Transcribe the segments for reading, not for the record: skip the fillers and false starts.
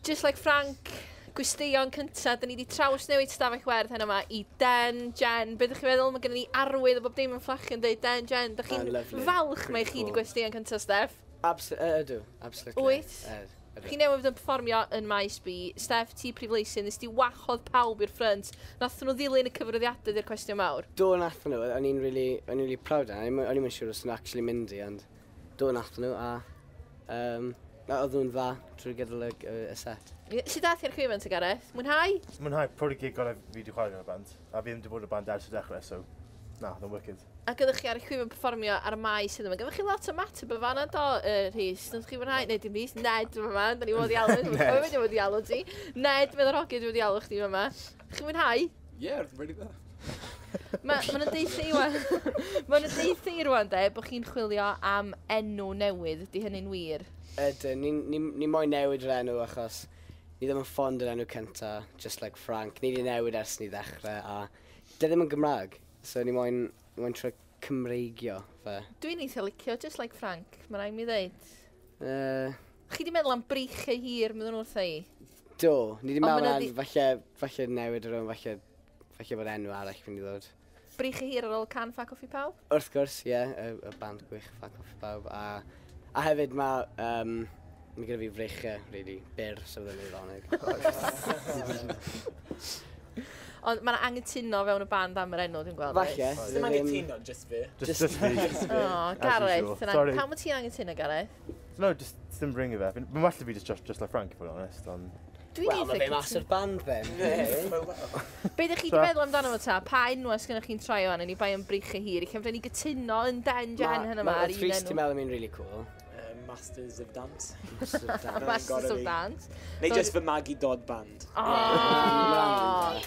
Just Like Frank, gwesteion cynta, da ni wedi trawsnewid stafell werdd heno yma i Den Gen. Be ydych chi'n feddwl? Mae gennym ni arwydd o bob dim yn fflachio yn dweud Den Gen. Da chi'n falch mae chi wedi gwesteion cynta, Steff? Ydw, absolutely. Wyt? Chi newydd yn perfformio yn Maes B. Steff, ti prif leisydd, nes ti wahodd pawb i'r ffrynt. Nath nhw ddilyn y cyfryddiadau i'r cwestiwn mawr? Do, nath nhw. O'n i'n really proud. O'n i'n siŵr os nhw'n actually mynd i, ond do, nath nhw, a oedd nhw'n dda trwy gydol y set. Sut dath i'r llwyfan ti, Gareth? Mwynhau? Mwynhau, probably gig gorau fi wedi chwarae yn y band. A fi ddim wedi bod y band ers y dechrau, so na, oedd yn wicked. Ac oeddech chi ar y llwyfan perfformio ar y maes hyn yma. Gyfech chi lot o mateb y fanna do, Rhys? Nath chi fwynhau? Neu dim Rhys, Ned yma, da ni fod i alw, dwi'n fod i alw ti. Ned, meddwl hogyn, dwi'n fod i alw chdi yma. Chi mwynhau? Yeah, really dda. Mae nhw'n deutha i rwan, de, bod chi'n chwilio am enw newydd, ydy hynny'n wir? Ydyn, ni moyn newid yr enw achos ni ddim yn ffond yr enw cynta, Just Like Frank. Ni wedi newid ers ni ddechrau a dy ddim yn Gymraeg, so ni moyn trio Cymreigio fe. Dwi'n eitha licio Just Like Frank, mae rhaid mi ddeud. Chi di meddwl am breichiau hir, meddwl nhw wrtha i? Do, ni di meddwl am falle newid yr enw, falle bod enw arall fynd i ddod. Breichiau hir ar ôl can Ffa Coffi Pawb? Wrth gwrs, ie, y band gwych Ffa Coffi Pawb. A hefyd mae gyda fi freichiau, really, byr, so ddim yn ironig. Ond mae'n anghytuno fewn y band am yr enw, dwi'n gweld. Falle. Ddim anghytuno, just fi. Just fi. O, Gareth. Pam wyt ti'n anghytuno, Gareth? No, just ddim ringo fe. Mae'n well fi just Like Frank, if I'm honest. Wel, mae fe mas o'r band, then. Be ydych chi wedi meddwl amdano fo ta? Pa enw sgynnoch chi'n trai o'n i bai am breichiau hir? I chefn ni gytuno yn Den Gen hyn yma ar un enw. Mae'r Rhys ti'n meddwl am un really cool. Masters of Dance. Masters of Dance. Neu just fy Maggie Dodd band. Oh!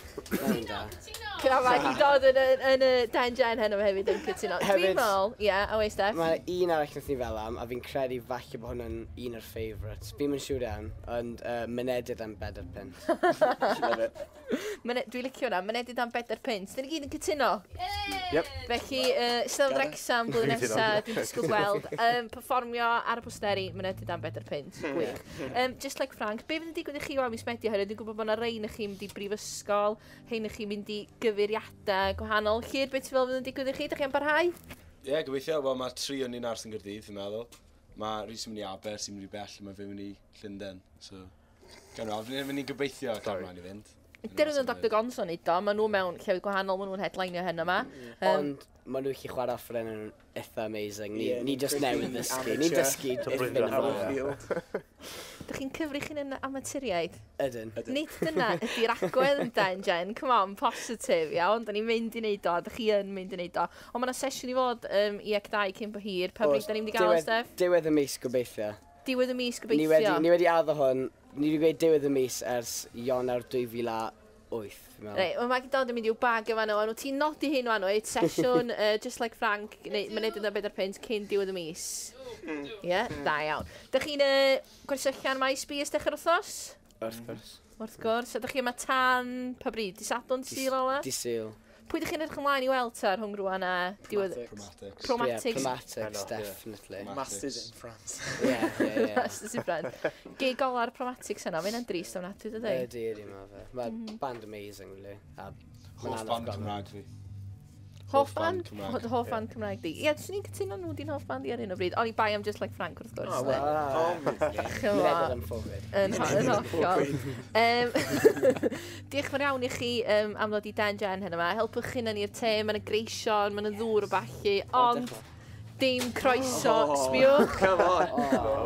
Cyna Maggie Dodd yn y Den Gen heno hefyd yn cytuno. Dwi'n meddwl, ie, a wei Steff. Mae un arall nath ni fel am, a fi'n credu falle bod hwnna'n un o'r favourites. Fi'n mynd siŵr iawn, ond Mynediad am 4 punt. Love it. Dwi'n licio hwnna, Mynediad am 4 punt. Dyn ni gyd yn cytuno? Yep. Felly, Steddfod Wrecsam blwyddyn nesaf, dwi'n disgwyl gweld, perfformio ar y posteri, Mynediad am 4 punt. Gwych. Just Like Frank, be fydd yn digwydd i chi o'n mis Medi oherwydd? Dwi'n gwybod bod yna rhain i chi mynd i brifysgol, rhain i chi mynd i gyfeiriadau gwahanol. Llyr, beth ti'n fel fydd yn digwydd i chi? Dych chi am barhau? Ie, yeah, gobeithio. Wel, mae 3 o'n ni'n aros yn Gaerdydd, fi'n meddwl. Mae Rhys yn mynd i Aber, sy'n mynd i bell, a mae fe'n mynd i Llundain. So, gan o, fi'n mynd i gobeithio cael mlaen i fynd. Dyn nhw'n Dr Gonzo neud o, maen nhw mewn llefydd gwahanol, maen nhw'n headlineio hyn yma. Ond maen nhw gallu chwarae offeren yn eitha amazing. Ni just newydd ddysgu. Ni dysgu wrth fynd ymlaen. Dych chi'n cyfri chi'n yn amaturiaid? Ydyn. Nid dyna ydy'r agwedd yn Den Gen. Come on, positif, iawn. Da ni'n mynd i wneud o, dych chi yn mynd i wneud o. Ond mae yna sesiwn i fod i ac 2 cyn bo hir. Pa bryd da ni'n mynd i gael, Steff? Diwedd y mis, gobeithio. Diwedd y mis, gobeithio. Ni wedi addo hwn. Ni wedi gweud diwedd y mis ers Ionawr 2008. Reit, mae Maggie Dodd yn mynd i'w bag yma nhw, a ti'n nodi hyn o'n oed, sesiwn Just Like Frank, neu Mynediad am 4 punt cyn diwedd y mis. Ie, da iawn. Dych chi'n gwersylla'n Maes B ers dechrau'r wythnos? Wrth gwrs. Wrth gwrs. A dych chi yma tan pa bryd? Di Sadwrn, Sul ola? Di Sul. Pwy ydych chi'n edrych ymlaen i weld ta rhwng rwan a diwedd... Promatics. Promatics. Yeah, Promatics, definitely. Masters in France. Yeah. Masters in France. Gig ola'r Promatics yna, mae'n drist ofnadwy, dydy? Ydy, ydy, mae fe. Mae band amazing, really. Hoff band Cymraeg fi. Hoff band? Hoff band Cymraeg di. Ie, swn i'n cytuno nhw di'n hoff band i ar hyn o bryd. Oni bai am Just Like Frank, wrth gwrs. Oh, well. Mynediad am 4 quid. Yn hollol. Diolch fawr iawn i chi am ddod i Den Gen hyn yma. Helpwch chi yn i'r te, mae'n greision, mae'n ddŵr o ballu, ond dim croeso. Sbiwch. Come on.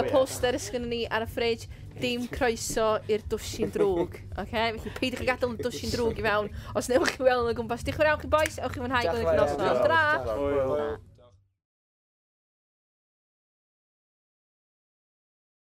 Y poster ysgynnon ni ar y ffridge. Dim croeso i'r dwsin drwg. Okay? Felly peidiwch â gadael y dwsin drwg i fewn os newch chi weld yn y gwmpas. Diolch yn fawr iawn chi boys, ewch chi fwynhau gweddill y noson. Tara!